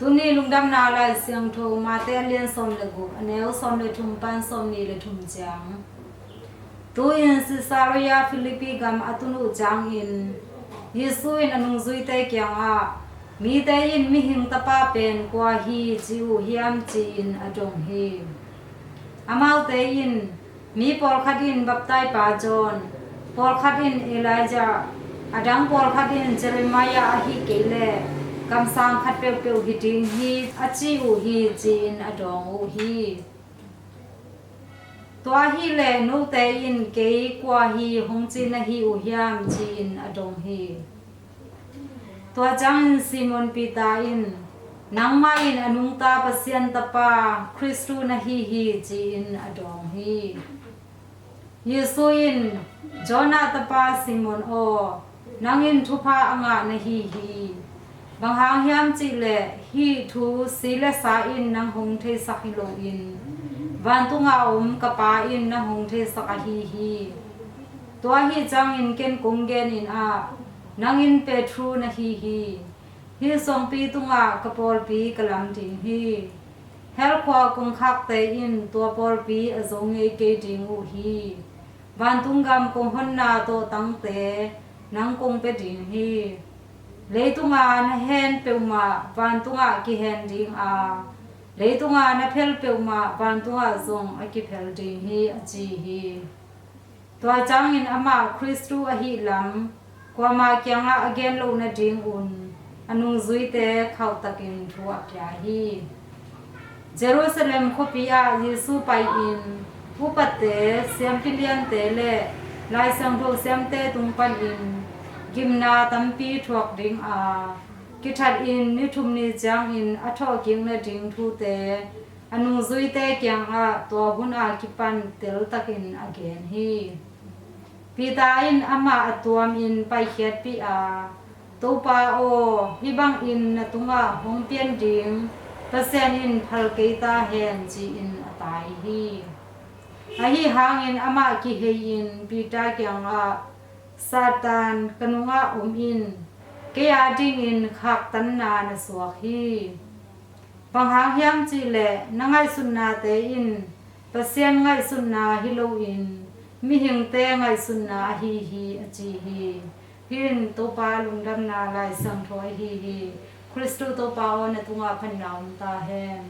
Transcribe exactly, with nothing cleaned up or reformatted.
Tuni lungdamna Lai Siangtho Mate a lian sawm le guk, a neu sawm le thum pan sawm nih le thum ciang. Tu-in Caesarea Philippi gam a tun uh ciangin Jesu in a nungzuite kiangah, mite in Mihing Tapa pen kua hi ci uh hiam, ci-in a dong hi. Amaute in, mi pawlkhat in baptaipa John, pawlkhat in Elijah, a dang pawlkhat in Jeremiah ahih kei leh kamsang khat peuhpeuh hi ding hi, a ci uh hi, ci-in a dawng uh hi. Tua ahih leh note in kei kua hi hong ci na hi uh hiam, ci-in a dong hi. Tua ciangin Simon Peter in, nangmah in a nungta Pasian Tapa Khristu na hi hi, ci-in a dawng hi. Jesu in, Jonah tapa Simon aw, nang in thupha a ngah na hi hi. Bang hang hiam cih leh hih thu si le sa in nang hong theisak hi loin, vantung a om ka Pa in nang hong theisak ahi hi. Tua ahih ciangin ken kong genin ah, nang in Petrus na hi hi. Hih suangpi tungah ka pawlpi ka lam ding hi. Hell khua kongkhakte in tua pawlpi a zo ngei kei ding uh hi. Vantung gam kong honna tawhtangte nang kong pia ding hi. Leitung a na hen peuhmah vantung ah kihen ding a, leitung a na phel peuhmah vantung ah zong a kiphel ding hi, a ci hi. Tua ciangin amah Khristu ahih lam kuama kiangah a gen loh nadingun a nungzuite khauhtakin thu a pia hi. Jerusalem khuapi ah Jesu pai-in upate, siampi liante le Lai Siangtho siamte tung panin gimna tampi thuak ding a, kithatin ni thum ni ciangin a thawhkik nading thute a nungzuite kiangah tua hun a kipan teltakin a gen hi. Peter in amah a tuamin paikhiatpih a, Topa aw, hih bangin na tungah hong pian ding Pasian in phal kei ta hen, ci-in a tai hi. Ahi hangin amah kihei-in Peter kiangah, Satan, ka nungah om in, kei adingin khaktanna na suak hi. Bang hang hiam cih leh na ngaihsutnate in Pasian ngaihsutna hi loin mihingte ngaihsutna ahi hi, a ci hi. Hih in Topa lungdamna Lai Siangtho ahi hi. Khristu Topa aw, na tungah phatna om ta hen.